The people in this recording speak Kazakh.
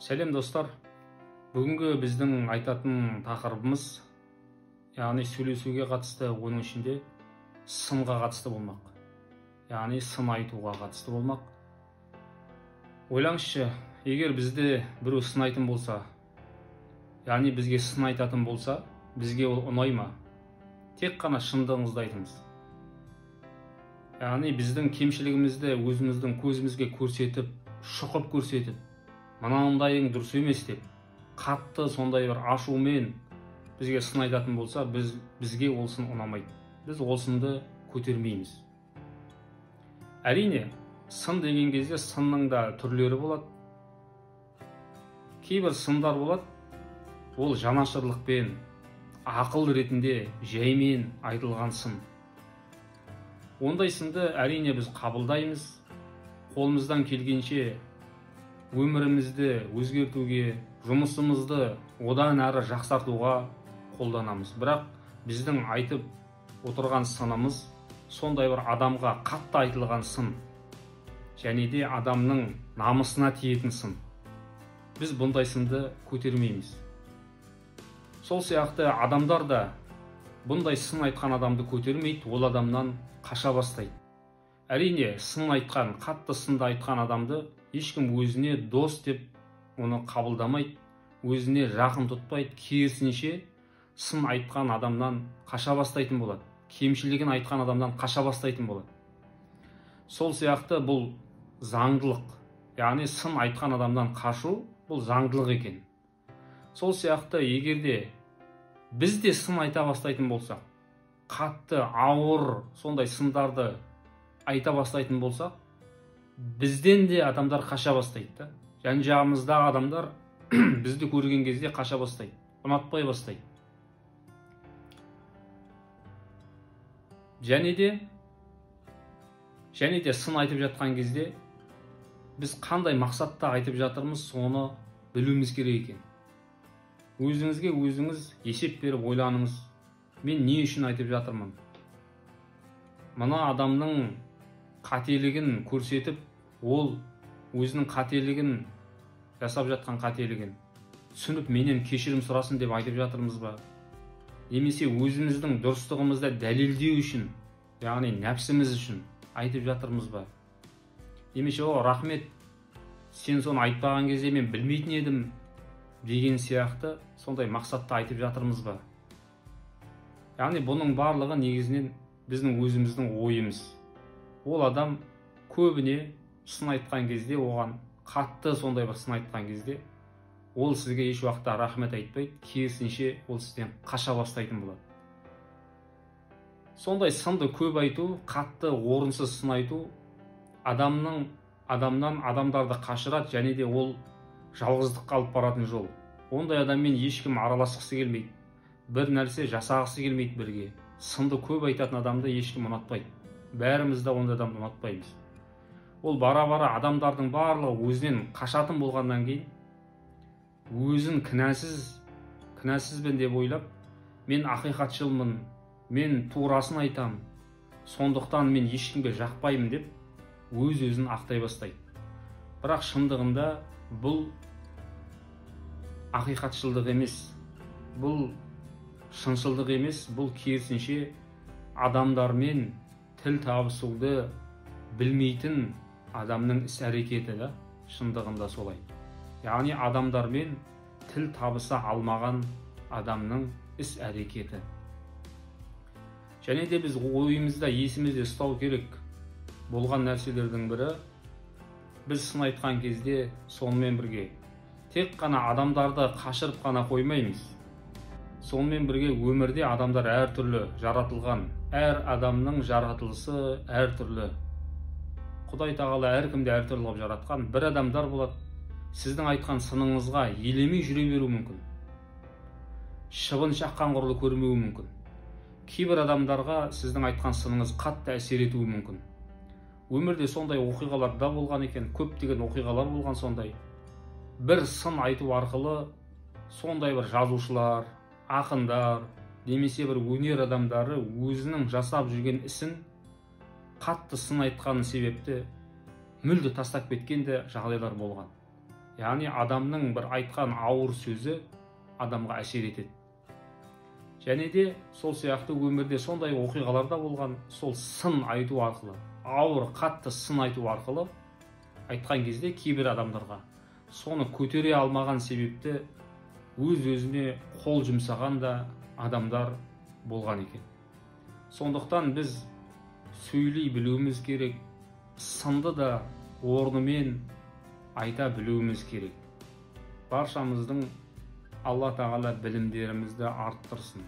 Сәлем, достар! Бүгінгі біздің айтатын тақырыбымыз, яғни сөйлесуге қатысты, оның ішінде сынға қатысты болмақ. Яғни сын айтуға қатысты болмақ. Ойлаңызшы, егер бізді біреу сынайтын болса, яғни бізге сын айтатын болса, бізге ол ұнай ма? Тек қана шындығыңызды айтыңыз. Яғни біздің кемшілігімізді өзіміздің көзімізге көрсетіп, шұқып көрсетіп, мынандайың дұрыс емес деп, қатты сондай бір ашумен бізге сын айтатын болса, бізге ол сын ұнамайды. Біз ол сынды көтермейміз. Әрине, сын деген кезде сынның да түрлері болады. Кейбір сындар болады, ол жанашырлықпен, ақыл ретінде жаймен айтылған сын. Ондай сынды әрине біз қабылдаймыз, қолымыздан келгенше өмірімізді өзгертуге, жұмысымызды одан әрі жақсартуға қолданамыз. Бірақ біздің айтып отырған сынымыз сондай бір адамға қатты айтылған сын, және де адамның намысына тиетін сын. Біз бұндай сынды көтермейміз. Сол сияқты адамдар да бұндай сын айтқан адамды көтермейді, ол адамнан қаша бастайды. Әрине, сын айтқан, қатты сынды айтқан адамды ешкім өзіне дос деп оны қабылдамайды, өзіне жақын тұтпайды. Керісінше, сын айтқан адамнан қаша бастайтын болады, кемшілігін айтқан адамнан қаша бастайтын болады. Сол сияқты бұл заңдылық, яғни сын айтқан адамнан қашу бұл заңдылық екен. Сол сияқты егер де біз де сын айта бастайтын болсақ, қатты ауыр сондай сындарды айта бастайтын болсақ, бізден де адамдар қаша бастайды да. Жан жағымыздағы адамдар бізді көрген кезде қаша бастайды, ұнатпай бастайды. Және де сын айтып жатқан кезде біз қандай мақсатта айтып жатырмыз, соны білуіміз керек екен. Өзіңізге өзіңіз есеп беріп ойланыңыз. Мен не үшін айтып жатырмын? Мына адамның қателігін көрсетіп, ол өзінің қателігін, жасап жатқан қателігін түсініп, менен кешірім сұрасын деп айтып жатырмыз ба? Немесе өзіміздің дұрыстығымызды дәлелдеу үшін, яғни нәпсіміз үшін айтып жатырмыз ба? Немесе о, рахмет, сен соны айтпаған кезде мен білмейтін едім деген сияқты сондай мақсатта айтып жатырмыз ба? Яғни бұның барлығы негізінен біздің өзіміздің ойымыз. Ол адам көбіне сын айтқан кезде, оған қатты сондай бір сын айтқан кезде, ол сізге еш уақытта рахмет айтпайды, керісінше ол сізден қаша бастайтын болады. Сондай сынды көп айту, қатты орынсыз сын айту адамнан адамдарды қашырады, және де ол жалғыздыққа алып баратын жол. Ондай адаммен ешкім араласқысы келмейді, бір нәрсе жасағысы келмейді бірге. Сынды көп айтатын адамды ешкім ұнатпайды. Бәріміз де ондай адамды ұнатпаймыз. Ол бара-бара адамдардың барлығы өзінен қашатын болғаннан кейін өзін кінәсізбін деп ойлап, мен ақиқатшылмын, мен турасын айтам, сондықтан мен ешкімге жақпаймын деп өз-өзін ақтай бастайды. Бірақ шындығында бұл ақиқатшылдық емес, бұл шыншылдық емес, бұл керісінше адамдармен тіл табысуды білмейтін адамның іс-әрекеті да, шындығында солай. Яғни адамдармен тіл табыса алмаған адамның іс-әрекеті. Және де біз ойымызда, есімізде ұстау керек болған нәрселердің бірі, біз сын айтқан кезде сонымен бірге тек қана адамдарды қашырып қана қоймаймыз. Сонымен бірге өмірде адамдар әртүрлі жаратылған, әр адамның жаратылысы әртүрлі. Құдай тағала әркімді әртүрлі қылып жаратқан. Бір адамдар болады, сіздің айтқан сыныңызға елемей жүре беруі мүмкін, шыбын шаққан құрлы көрмеуі мүмкін. Кейбір адамдарға сіздің айтқан сыныңыз қатты әсер етуі мүмкін. Өмірде сондай оқиғалар да болған екен, көптеген оқиғалар болған сондай. Бір сын айту арқылы сондай бір жазушылар, ақындар, немесе бір өнер адамдары өзінің жасап жүрген ісін қатты сын айтқаны себепті мүлде тастап кеткен де жағдайлар болған. Яғни адамның бір айтқан ауыр сөзі адамға әсер етеді. Және де сол сияқты өмірде сондай оқиғалар да болған, сол сын айту арқылы, ауыр, қатты сын айту арқылы айтқан кезде кейбір адамдарға соны көтере алмаған себепті өз-өзіне қол жұмсаған да адамдар болған екен. Сондықтан біз сөйлей білуіміз керек, сынды да орнымен айта білуіміз керек. Баршамыздың Алла Тағала білімдерімізді арттырсын.